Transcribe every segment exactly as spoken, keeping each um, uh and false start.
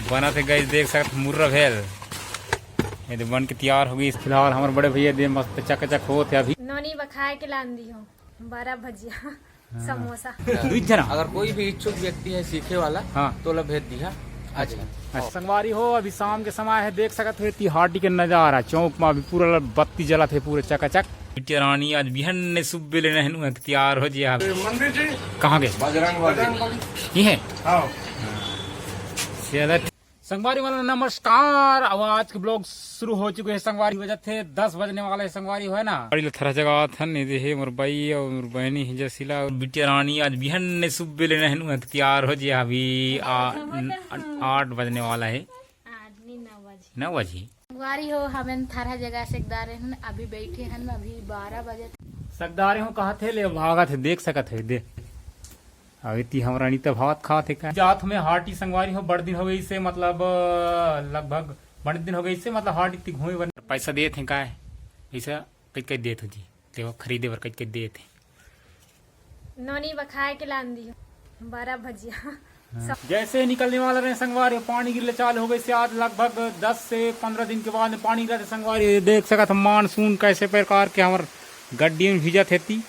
बना थे गैस, देख सकत मुर्रा भेल, ये दे बन के तैयार हो गई। फिलहाल हमारे बड़े भैया दे मस्त चकाचक होत हे अभी। नोनी बखाए के लान दी हो, बड़ा भजिया, समोसा। दुई जना। अगर कोई भी इच्छुक व्यक्ति है सीखे वाला, हाँ। तो ला भेज दिया। अच्छा। अच्छा, संगवारी हो, अभी शाम के समय है, देख सकत हो एती हाटी के नजारा, चौक में अभी पूरा बत्ती जलत हे, पूरे चकाचक। बिटिया रानी आज बिहन ने सुबह लेने हैं, नु तैयार हो जिया। मंदिर जी। कहाँ गए? बजरंग बली। ये है? हाँ। चला। संगवारी वाला नमस्कार। अब आज के ब्लॉग शुरू हो चुके हैं संगवारी, बजत हे दस बजने वाला है संगवारी, है ना? गाड़ी ला थरा जगह आत हन, ये दे हे मोर बाई और मोर बहनी है जसीला और बिटिया रानी आज बिहन ने सुबह लेने हैं, नु तैयार हो जिया अभी आ, आठ बजने वाला है। आठ नहीं, नौ बजे। नौ बजे। संगवारी हो, हमें थरहा जगह सेकदारे हन, अभी बैठे हन, अभी बारह बजे। सेकदारे हो कहा थे, ले भागा थे, देख सकत है, दे। अब इतनी हमरा नीता भात खात है का? जात हमें हाटी संगवारी हो, बड़ दिन हो गई से, मतलब, लगभग बड़ दिन हो गई से, मतलब, हाटी इतनी घूमे बर। पैसा देत हैं का? पैसा कई कई देत हो जी, लेवा खरीदे बर कई कई देत हैं। नोनी बखाए के लान दी हो, बड़ा भजिया। हाँ। जैसे ही निकलने वाला रहे संगवारी, पानी गिरले चालू हो गई से। आज लगभग दस से पन्द्रह दिन के बाद में पानी गिरा था संगवारी। ये देख सकत हम मानसून कैसे प्रकार के हमर गड्डी में भीजत हेती।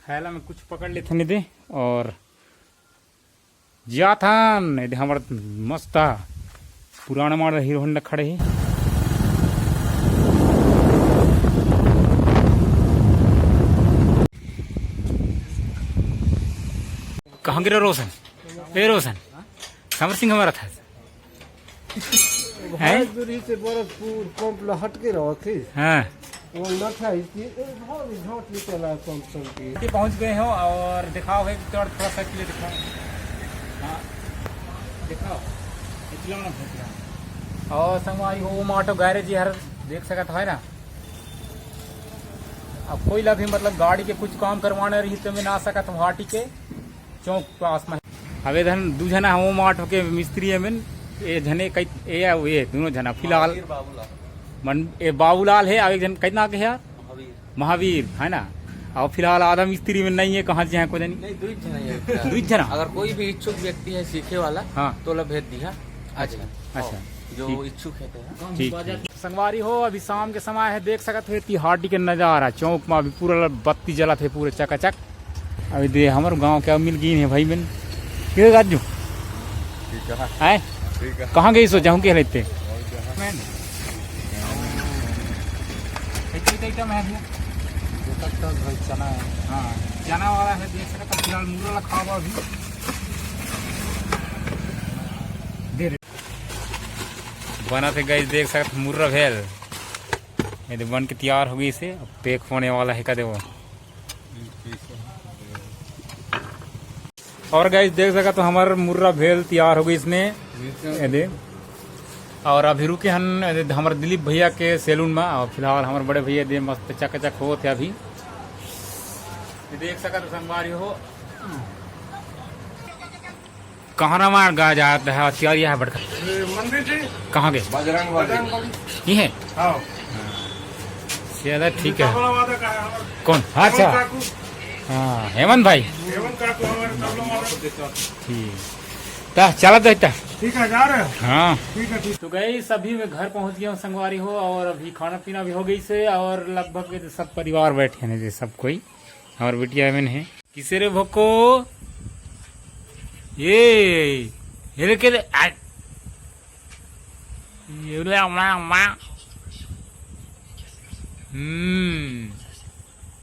थैला में कुछ पकड़ लेते नहीं दे और जाथन। ये दे हमर मस्त पुराना मॉडल हीरो होंडा खड़े है। कहाँ गिरा रोशन? ए रोशन, समर सिंह हमारा था। हैं? भाई दूरी से बरसपुर पंप ला हट के रहो, ठीक? हाँ। वो न था इसकी, ए, बहुत ही झोंट निकल रहा है पंप सब की। ये पहुंच गए हो और दिखाओ भाई, थोड़ा, थोड़ा सा के लिए दिखाओ। हाँ, दिखाओ। ये चलाओ ना, भाई, चलाओ। और संगवारी हो, वो माटो गैरेज हर देख सकत है ना। अब कोई ला भी मतलब गाड़ी के कुछ काम करवाना रही तो मैं ना सकत हूँ हाटी के चौक पास में। अब ये धन दू झना हम माट के मिस्त्री है मन, ये झने कई, ये, ये दोनों झना फिलहाल। बाबूलाल। मन, ये बाबूलाल है, अब एक झन कितना के है यार? महावीर। महावीर, है ना? अब फिलहाल आधा मिस्त्री में नहीं है, कहाँ से हैं को जानी? नहीं, दुई झना है। दुई झना? अगर कोई भी इच्छुक व्यक्ति है सीखे वाला, हाँ। तो ला भेज दिया। अच्छा, अच्छा। हाँ, जो ठीक। इच्छुक है तो। ठीक, ठीक। संगवारी हो, अभी शाम के समय है, देख सकत हो एती हाटी के नजारा, चौक में अभी पूरा बत्ती जलत है, पूरे चकाचक। अभी दे हमर गांव के मिल गई है भाई बहन। के गाजू? ठीक है। हैं? ठीक है। कहाँ गई सो जाऊँ के लेते? और क्या है? एक ही item है भैया। ये तक तो भाई चना है। हाँ, चना वाला है, देख सकत हो, फिलहाल मुर्रा ला खावा अभी। दे रे। बना थे गैस, देख सकत हो, मुर्रा भेल। ये दे बन के तैयार हो गई से, अब पैक होने वाला है, का देवो। और गैस देख सकत हो, हमार मुर्रा भेल तैयार हो गई इसने। ये दे। और अभी रुके हन, ये दे, हमारे दिलीप भैया के सैलून में। और फिलहाल हमारे बड़े भैया दे मस्त चकाचक होत हे अभी। ये देख सकत हो, संगवारी हो। कहाँ रे मार गा जात है, हथियार यह बड़का। ये मंदिर जी। कहाँ गए? बजरंग बली। बजरंग बली। ये है? हाँ। चला, ठीक है। कमला माता का है हमारा। कौन? अच्छा। हेमंत काकू। हाँ, हेमंत भाई। हेमंत काकू हमारे कमला माता। ठीक। ता, चला दे ता। ठीक है, जा रहे हो? हाँ। ठीक है, ठीक। तो गैस, अभी मैं घर पहुँच गया हूँ संगवारी हो, और अभी खाना पीना भी हो गई से, और लगभग ये सब परिवार बैठे हैं, ये सब कोई, हमारे बिटिया एमन है। किसे रे भोको? ये, ये रे के रे, आ। ये रे, अम्मा, अम्मा। हम्म।